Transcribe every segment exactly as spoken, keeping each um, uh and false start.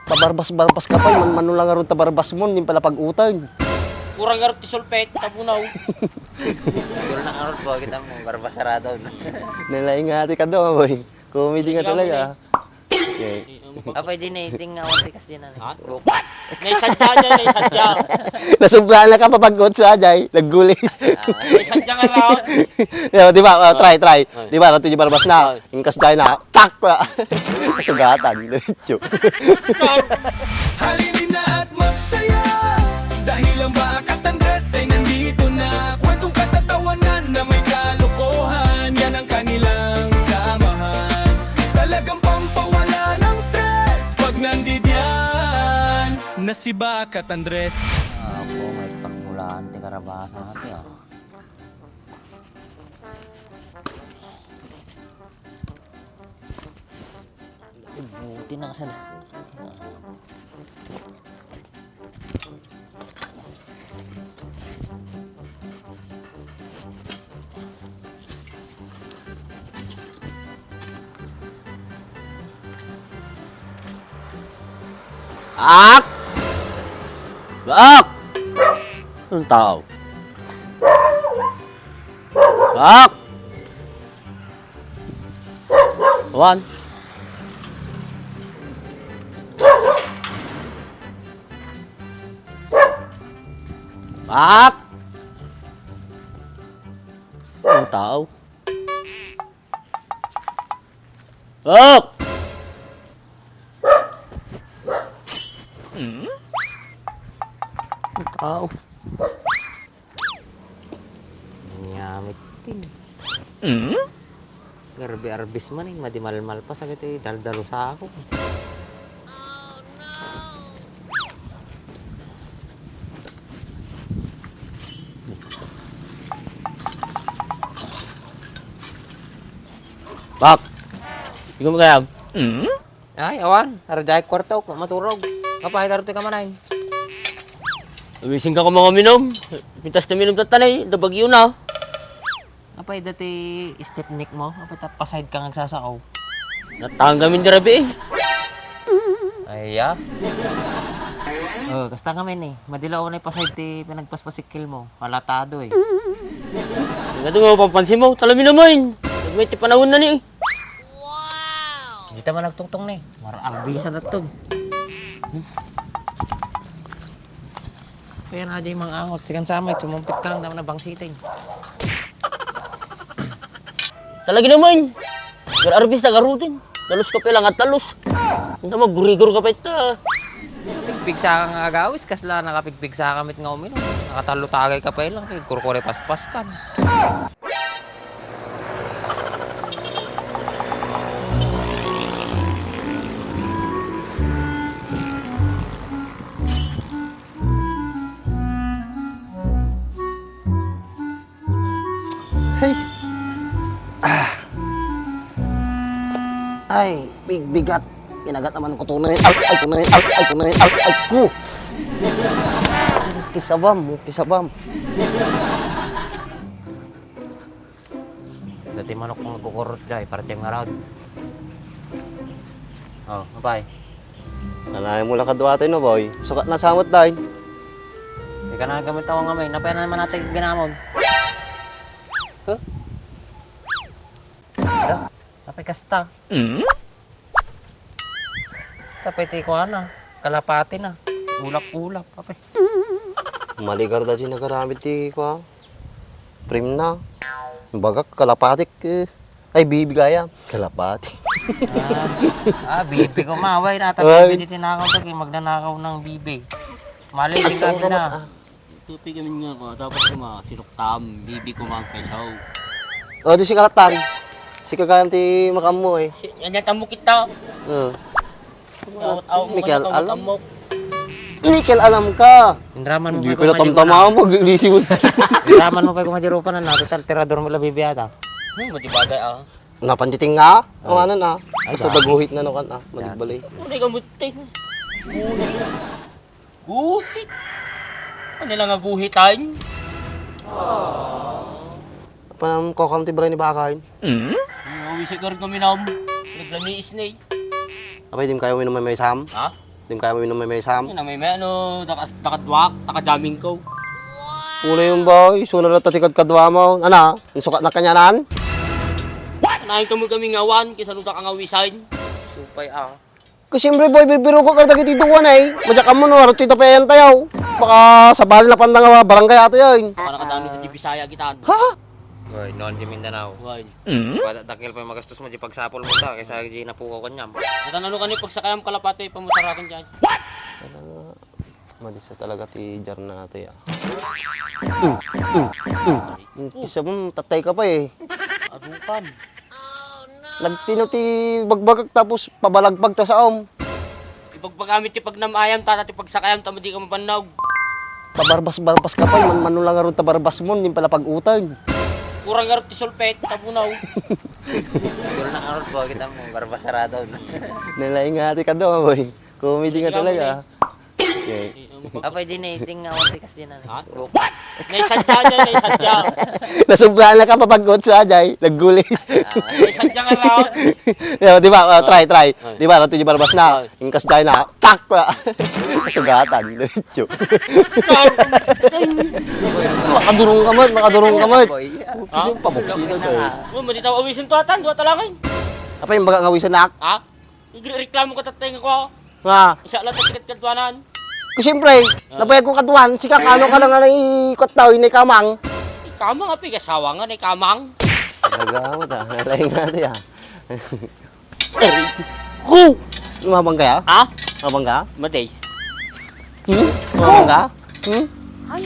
Pabarbas-barbas ka pay, manmano lang ngarud ta barbas mo, di pala pag-utang. Kurang ngarud ti sulpet, tabunaw. Siguro na ngarud, bakit ang barbas sarado? Nalaing nga ati ka daw, boy. Comedy nga talaga. Okay. Apay, di na iting nga, wala kas di na. Ha? Buka. May sadya niya, may sadya. Nasubra na ka, papag-utso, ajay. Naggulis. May sadya nga raw. Yo, di ba? Oh, try, try. Ay. Di ba? Rato di barbas na. Ay. Ingkas tayo na. Chak! Sugatan. Diretso. Halina at magsaya. Dahil ang Bakat Andres ay nandito na. Kwentong katatawanan na may kalokohan. Yan ang kanilang samahan. Talagang pampawala ng stress pag nandidiyan na si Bakat Andres. Ako, may pagmulaan ti karabasan natin, ah. Buti na kasada. Ak! Ak! Ang tao. Ak! Awan. Pak! Ang tao. Pak! Hmm? Ang tao. Nyamit din. Mm? Garbi arbis man, eh, madimalmal pa sa kito, eh, daldalo sa ako. Pak! Ikaw mo kaya? Mm? Ay, awan. Arjay kwarto, maturog. Kapahit arto ka manay. Wising ka ko mga minum. Pintas na minum tatanay, da bagyo na. Apay, dati step nick mo? Apay, ta-, pasahid ka nga agsasao. Natanggamin di rabi eh. Ay, ya. Oh, kasta kami ni. Madila unay pasahid ti pinagpaspasikil mo. Palatado eh. Ang ato nga mapapansin mo, talami naman. Nagmay ti panahon na ni. Wow! Di ta man nagtungtong ni. Mar-, arbisa na to. Kaya na di mang angot. Sikan samay, sumumpit ka lang, dama na bangsiting. Talaga naman. Gar-arbis na garutin. Talus ka pa lang at talus. Ang tama, gurigor ka pa ita. Pigpigsa ka nga agawis, kasla nakapigpigsa ka met nga uminom. Nakatalo tagay ka pa lang, kay kurkure paspas kan. Hey. Ah. Ay, bigbigat. Inagat naman ko tunay. Ay, ay, tunay. Ay, ay, tunay. Ay, ay, ko. Kisabam, kisabam. Dati manok nga kukurot, day, parte nga raod. Oh, apay. Nanay mo lakad wato, no, boy? Sukat na samot, day. Ika na gamit ako nga, may. Napay naman natin ginamon. Huh? Apay kasta. Mm? Tapay ti kuana, kalapati na. Ulap-ulap, apay. Maligar da di nagaramid ti kua. Prim na. Bagak, kalapatik, eh. Ay, bibi gaya. Kalapati. Ah, ah, bibi ko maway na. Ay. Bibi di tinakaw to, kay magnanakaw ng bibi. Mali, di kami na. Tupig kami nga ko, tapos kuma, sinuktam, bibi ko mga peso. O, di si Kalatan. Si kagayam ti makammo eh. Si, yan yung tamok kita. Oo. Aw, aw, Mikel, alam. Tamok. Mikel, alam ka. Inraman mo. Hindi pa ko natamtama, maglisi mo. Inraman mo pa yung kumadiro pa na, total, tirador mo lang bibi ata. Hmm, mati bagay, ah. Napanditing nga? Ay. Ang ano na? Ay, basta daguhit na no kan, ah. Madigbali. Hindi ka muting. Guhit. Ano lang nga guhitan? Panam ko kam ti balay ni Bakay. Mm? Ang wisik ko rin kuminam. Naglamiis na eh. Apay, di mo kayo uminom may, may sam? Ha? Di mo kaya maminum may maysam? Ano, may, may ano, taka-, takaduak, takajamming ko. Ulo yung boy, suna lang tatikad kaduak mo. Ana, ang sukat na kanyanan? What? Nain ka mo kami ngawan, kisa luta ka nga wisan. Supay ah. Kasi siyempre boy, birbiro ko kada kiti duwan eh. Madyak mo no, harap tita pa yan tayo. Baka sabali na panda nga barangay ato yan. Baka nakadami sa Bisaya kita. Ha? Hoy, noon di Mindanao. Hoy. Wala dakil pa yung magastos mo, di pagsapol mo ta, kaysa di napukaw kanyam. At ano ka ni pagsakayam kalapate, pamusarakan dyan. What? Madisa talaga ti Jar na ito ya. Mm, mm, mm. Kisa mo, tatay ka pa eh. Adukan. Nagtino ti bagbagak tapos pabalagpag ta saom. Ipagbagami ti pagnam-ayam, tata ti pagsakayam, tama di ka mabannog. Pabarbas-barbas ka pa, man mano lang arod ta barbas mo, hindi pala pag-utang. Kurang arod ti sulpet, tabunaw. Kurang arod po, kita mo, barbas sarado. Nalaing nga ati ka daw, boy. Comedy nga talaga. Okay. Apa di na iting nga wala kas din ano. Ha? What? May sadya dyan, may sadya. Nasubrahan na ka papag-utso, Ajay. Naggulis. May sadya nga raw. Yo, di ba? Oh, try, try. Di ba? Rato di barbas na. Ingkas dyan na. Tak! Sugatan. Diretso. Makadurong ka, Mat. Makadurong ka, Mat. Kasi yung pabuksito, Doy. Oh, madi tao awisin to atan. Dua talangin. Apa yung baga ngawisan na? Ha? Igreklamo ka tatay nga ko. Nga. Isa lang ta tikit kaduanan. Ko siyempre, napayag ko kaduan, sika kano ka lang nga ikot daw, inay kamang. Kamang, api, kasawa nga, inay kamang. Talaga mo ta, alay nga ti ah. Go! Lumabang kaya? Ha? Lumabang ka? Matay. Hmm? Lumabang ka? Hmm? Ay.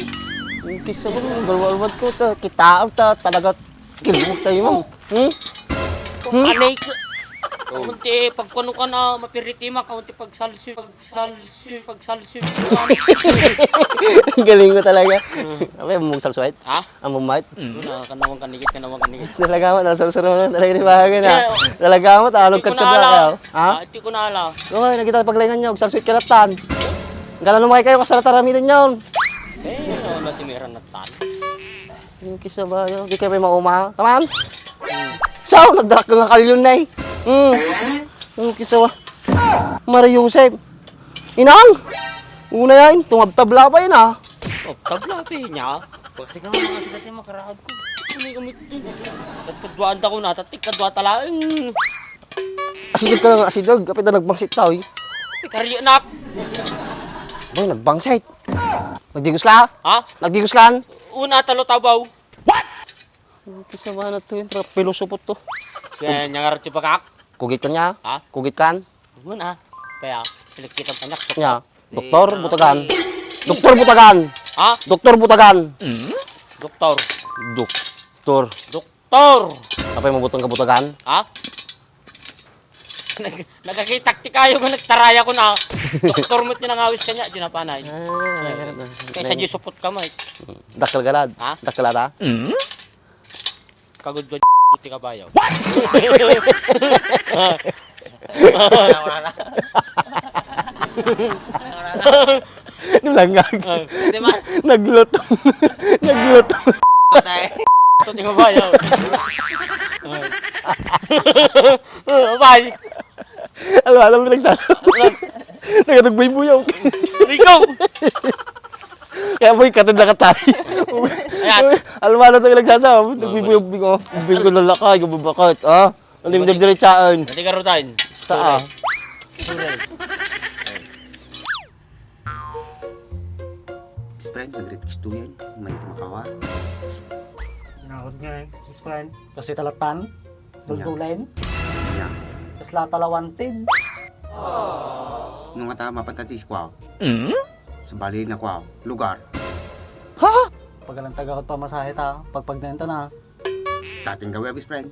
Yung kisa ko, galwalwat ko, ta, kita, ta, talaga, kilbuk tayo mo. Hmm? Hmm? Anay ka. Kunti pagkuano ka na, mapiriti ma, kunti pagsalsi, pagsalsi, pagsalsi. Ang galing mo talaga. Abay, mo magsalsuwait? Ha? Ang bumait? Wala, kanawang kanigit, kanawang kanigit. Talaga mo, nasalsal mo lang talaga ni Bagay na. Talaga mo, talog ka ka ba? Ha? Di ko na ala. Oo, nakita paglaingan nyo, salsuwait ka latan. Ang gala lumaki kayo, kasala taramitan nyo. Eh, ano, ano, timiran na tan. Yung kisa ba, yun? Di kayo may mauma? Taman? Sao, nagdarak ka nga kalyon na eh. Hmm. Yung kisa ba? Maria Joseph. Inang! Una yan, tungab tabla pa yun ah. Oh, tabla pa yun niya. Pagsigaw na kasi dati makaraod ko. Hindi ko mit-, nagkaduaan ta ko na, tatik kadua talaeng. Asidog ka lang, asidog. Kapit na nagbangsit tao eh. Karyo anak. Boy, nagbangsit. Nagdigos ka? Ha? Nagdigos kan? Una, talo tabaw. What? Ang kisama na to yun, tra-, pilosopo to. Kaya niya nga rin bagak? Kugit ka niya? Ha? Kugit kan? Huwag mo na. Kaya, pilikit ang panak. Niya. Doktor Butagan. Doktor Butagan. Ha? Doktor Butagan. Doktor. Doktor. Doktor. Apay mo butang ka Butagan? Ha? Nag-, nagkakitak ti kayo nga nagtaraya ko na. Doktor mo tinangawis ka niya, di na panay. Ah, ay, ay, ay. Kaysa di supot ka, Mike. Dakkel ka lad. Ha? Dakkel ata? Kagudwan ti kabayo. What? Nalangag. Ah. Di ba? Naglutong. Naglutong. Patay. Ito, di ba ba, yaw? Ah, bye. Alam, alam mo, nagsasama. Alam. Nagatagboy-boyaw. Rico! Kaya mo, ikatid na ka tayo. Ayan. Alam mo, alam mo, nagsasama. Nagboy-boyaw, bingo. Bingo na lakay, gababakit, ha? Alim, diretsaan. Hindi ka rutan. Basta, ah. Suray. Best friend, nagrit gusto yan. May makawa. Nakot nga eh, best friend. Kasi talatan, duldulen. Yeah. Kasla talawantin. Nung ata mapatanti si Kwao. Mm? Sa bali na Kwao, lugar. Ha? Pagalan taga ko pamasahe ta, pagpagnenta na. Dating gawi, best friend.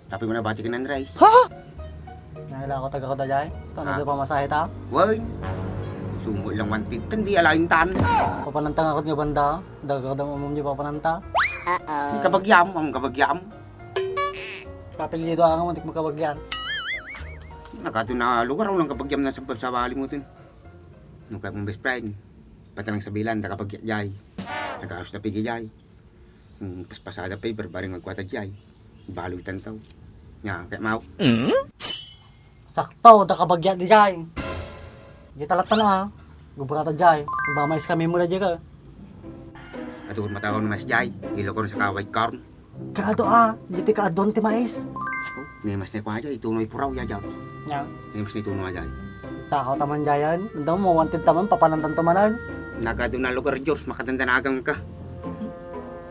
Tapi mo na bati ka ng rice. Ha? Nahila ako taga ko dayay. Ito, ano pamasahe ta? Why? Sumo lang wanted tan, di alain tan. Papanantang ako nga banda. Daga ko dang umum niyo papananta. Ang kabagyam, ang kabagyam. Kapilyido ang amuntik magkabagyan. Nakato na lugar, ang kabagyam na sa, sa bali mo tin. Nung kaya mong best friend, patalang sa bilan, nakabagya jay. Nagkaros na pigi jay. Hmm, paspasada pa, barbaring magkwata jay. Baloy tantaw. Nya, kaya mao. Mm? Sakto, nakabagya di jay. Di talattan a. Gubrata jay. Ba mais kami mula jay ka. Adu, mataon mais jay. Ilokon sa kaway corn. Kaado a, ditoy kaaduan ti mais. Oh, ni mais ni kuan jay, itunoy puraw ya jay. Nya. Ni mais ni itunoy jay. Takaw taman jayan. Anda mo, wanted taman, papanantan to manan. Nagadu na lugar, George, makadandanagan ka.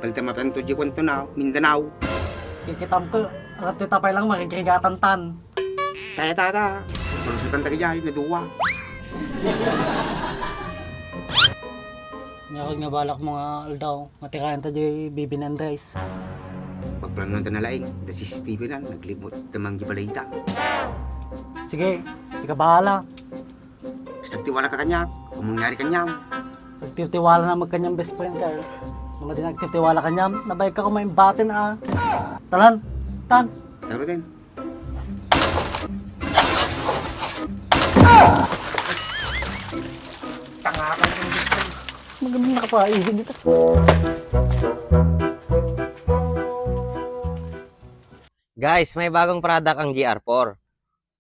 Palita mapanto di kwento na, Mindanao. Kikitam ko, arat ti tapay lang, makikigatan tan. Kaya tata, palusutan ta kaya, na duwa. Nya, nga balak mo nga aldaw, matirayan ta di Bibi ni Andres. Pagplanuan ta na laing, the C C T V na, naglibot ta mang di balita. Sige, sika bahala. Basta tiwala ka kanya, kung mangyari kanya. Pagtitiwala na magkanyang best friend ka. Nung di nagtitiwala kanya, nabayag ka kumain batin a. Talan, tan. Taro din. Tangakan yung best friend. Magandang nakapaigid ito. Guys, may bagong product ang G R four.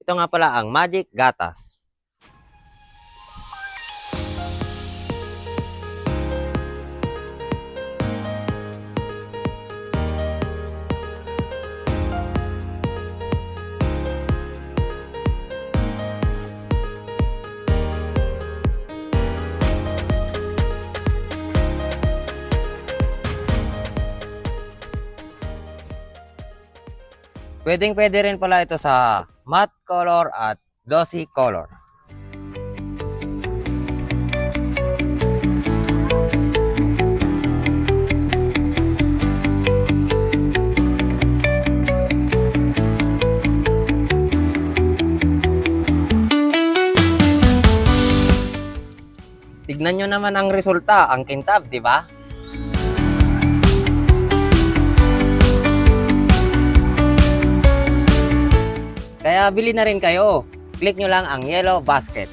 Ito nga pala ang Magic Gatas. Pwedeng-pwede rin pala ito sa matte color at glossy color. Tignan nyo naman ang resulta, ang kintab, di ba? Kaya bili na rin kayo. Click nyo lang ang yellow basket.